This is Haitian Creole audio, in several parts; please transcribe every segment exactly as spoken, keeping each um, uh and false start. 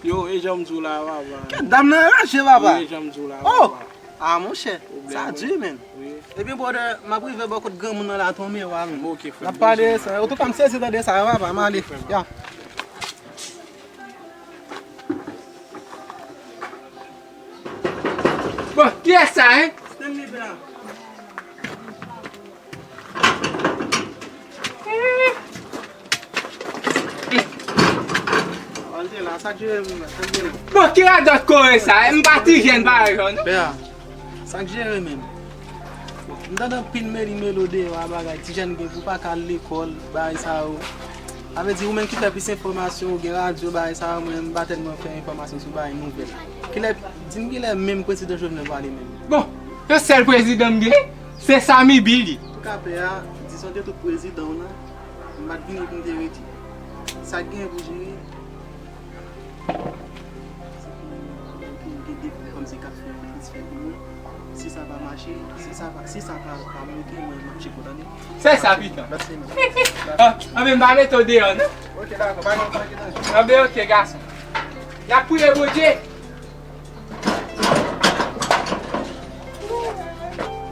Yo, e jan m di w la, papa. Dam nan anraje, papa. Yo, e jan m di w la, oh, papa. Ah, monchè, sa di, menm. Wi. Ebyen, brother, m ap rive bò kot granmoun nan la, tonbe wa, menm. Ok, frè m. N ap pale de sa. Antouka, m sezi tande sa, papa, m ale. Ok, frè m. Ya. Bon, kiyès sa, hein? Stanley Blanc. Bon, ki radòt kore sa? M pa ti jèn parèy ou, non? Pè a, sa k jere menm? M tande anpil meli melo deyò a, bagay, ti jèn gen pou pa ka al lekòl, bagay sa yo. Sa vle di, ou menm ki fè plis enfòmasyon, ou gen radyo, bagay sa yo, mwen, m pa tèlman fè enfòmasyon sou bagay nouvèl. Kilè, di m kilè menm prezidan Jovenel prale menm? Bon, yon sèl prezidan m gen, se Samy B li. Antouka, pè a, dizon de tout prezidan w nan, m pa t vini pou m te redi. Sa k gen pou jere, se pou m gen de frè kòmsi k ap fè yon transfè pou mwen. Si sa pa mache, si sa pa, si sa pa, pa monte, mwen, m ap tcheke w, tande? Se sa, pita. Lòt semèn. Ah, anben, m pa mete w deyò, non? Ok, dakò, pa gen, pa gen danje. Anben, ok, gason. N ap priye Bondye.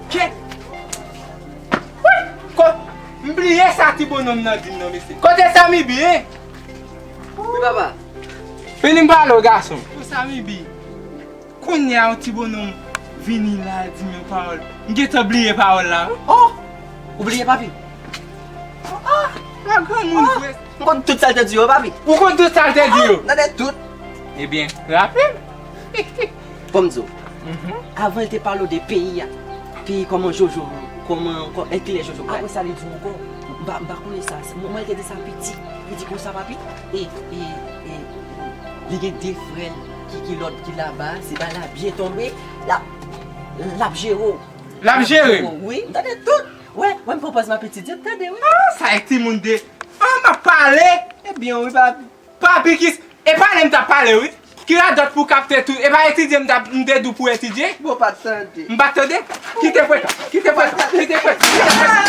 Kèt! Wi! Ko-, m bliye sa ti bonòm nan di m nan, mesye. Kote Samy B, hein? Wi, papa. Vini m pale w, gason. Pou Samy B. Kounye a, yon ti bonòm vini la, di m yon pawòl. M gentan bliye pawòl la, wi. Oh! Ou bliye, papi? Ah, la granmoun vre. M konn tout sa l te di yo, papi. Ou konn tout sa l te di yo? Ah, nan de tout. Ebyen, raple m. Fò m di w, avan l te pale w de peyi a, peyi kòman Jojo, kòman, kò-, e kilè Jojo pral. Apre sa, li di w ankò, m pa, m pa konnen sa. Mwen, mwen te di sa piti. Li di konsa, papi, e, e, e, li gen de frè l ki, ki lòt ki laba, se bagay la byen tonbe, l ap, l ap jere w. L ap jere m? Wi, m tande tout. Wè, wè, m pran pòz m ap etidye, m tande, wi. Ah, sa e timoun de. Ah, m ap pale. Ebyen, wi, papi. Papi, ki, e pale m t ap pale, wi. Ki radòt pou w kapte tou? E pa etidye m t ap, m te di w pou w etidye? Bon, pa t tande. M pa t tande? Kite frekan, kite frekan, kite frekan.